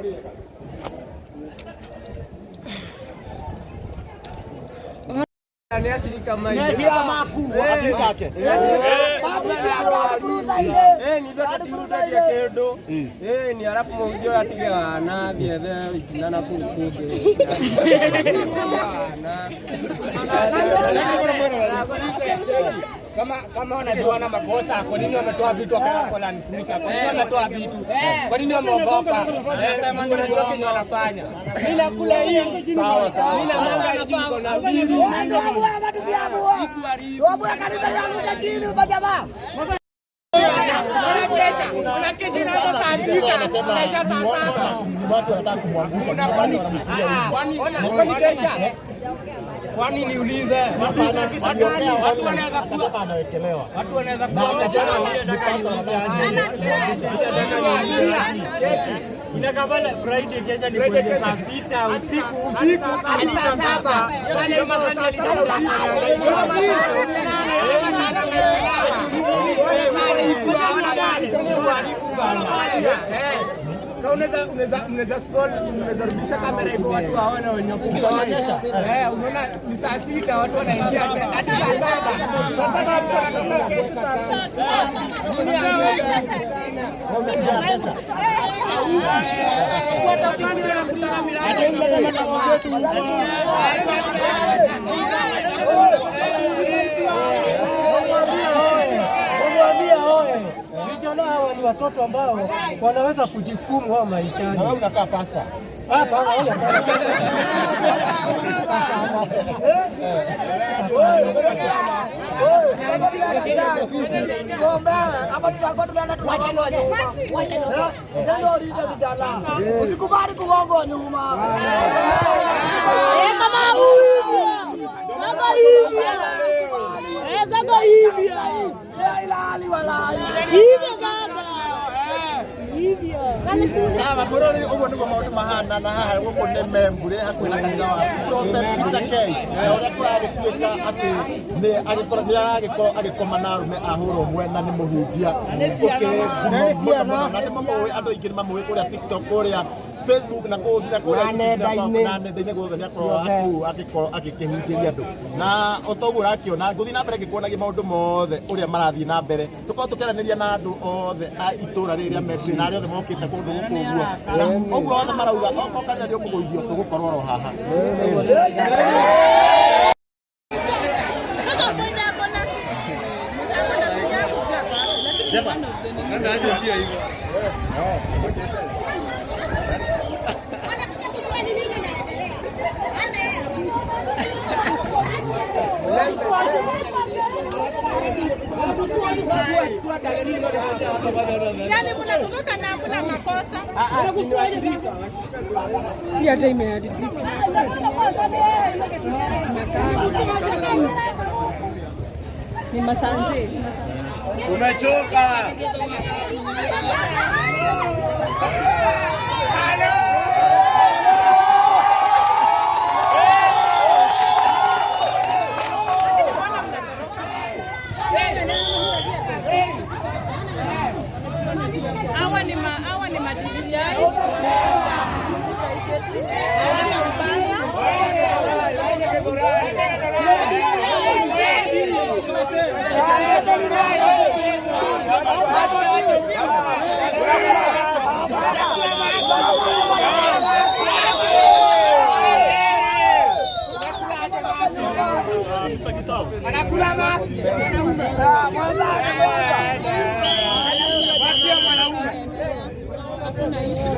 Mũrĩega. Nĩ acirika maitũ. Nĩ acirika maku, acirika ake. Ĩni ithuĩ tũtiruthagia kĩndũ. Ĩni arabu mũhunjia ũyũ atige wana athiĩ ethe itina na kũu kũngĩ. Kama wanajua na makosa, kwa nini wametoa vitu wakaweka kwa Land Cruiser? Kwa nini wametoa vitu? Kwa nini wameogopa? Wanajua kenye wanafanya. Mimi nakula hii. Sawa sawa. Mimi na manga hii niko na mbili. Watu wanataka kumwangusha. Watu wanampigia wimbo. Kwani niulize, Hapana, aliongea online, akasema anawekelewa. watu wanaweza Na kuwa akasema ni pastor Inakabala Friday kesha ni kwenye saa 6 usiku usiku hadi saa 7. Kama Sunday Unaweza scroll, unaweza rudisha kamera hivyo watu waone wenye Utaonyesha. Eh, unaona ni saa 6 watu wanaingia hadi saa 7. Saa 7 watu wanatoka kesho saa Wamekuja kesha. Wamwambia oe, vijana hawa ni watoto ambao wanaweza kujikimu wao maishani. Na wewe unakaa pastor. Hapana, wewe hapana. Usikubali kuongwa nyuma. Kama hivi. Sasa hivi. Sasa hivi. Ilali walai. Hivyo sasa. Hivyo. Sawa, mwĩroreri ũguo nĩguo maũndũ mahana na haha gũkũ nĩ Membure hakuhĩ na kanitha wa Prophet Peter K na ũrĩa kũragĩtuĩka atĩ nĩ aragĩkorwo agĩkoma na arũme a hũra ũmwe na nĩ mũhunjia ũkĩrĩ ngumo mũno mũno na nĩ mamũĩ andũ aingĩ nĩ mamũĩ kũrĩa TikTok kũrĩa Facebook na kũu nginya kũrĩa YouTube na nenda-inĩ guothe nĩ akorwo kũu agĩkorwo agĩkĩhunjĩria andũ na o ta ũguo ũrakĩona ngũthiĩ na mbere ngĩkuonagia maũndũ mothe ũrĩa marathiĩ na mbere tũkorwo tũkĩaranĩria na andũ othe a itũra rĩrĩ rĩa Membure na arĩa othe mokĩte kũndũ gũkũ ũguo na ũguo othe marauga okorwo kanitha nĩ ũkũgũithio tũgũkorwo oro haha. Wanataka kujua ni nini inaendelea. Yaani mnazunguka na hakuna makosa. Hii hata imeharibika. Ni masanze. Umechoka. Hawa ni ma DCI wanaenda kuchunguza hii kesi. Hawana ubaya. Hakuna issue.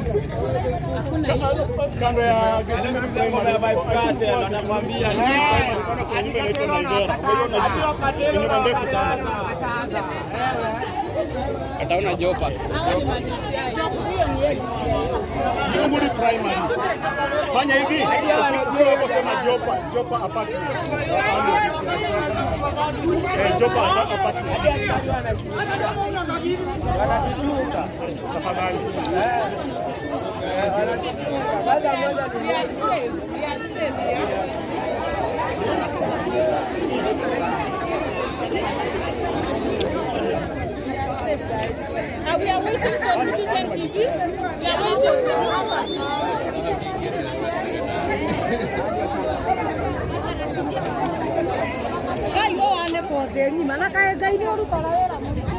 Hakuna issue. Kando ya anakuambia nyumba ndefu sana. Ataona Jopax. Hawa ni ma DCI. Huyo ni yeye DCI. Junguli Primary. Fanya hivi. Ukiwa hapo sema Jopa, Jopa apartment. Jopa apartment. Wanatuchunga. Tafadhali. We are safe. We are safe here. We are safe, guys. And we are waiting for Citizen TV. We are waiting for. Ndũngĩnyima na kaĩ Ngai nĩ ũrutaga wĩra mũritũ.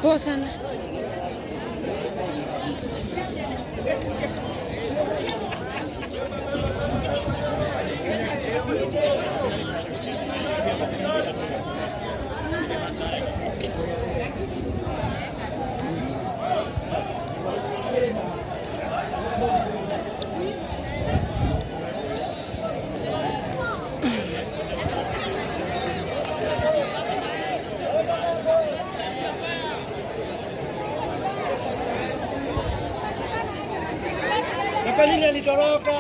Poa sana. Kwa nini alitoroka?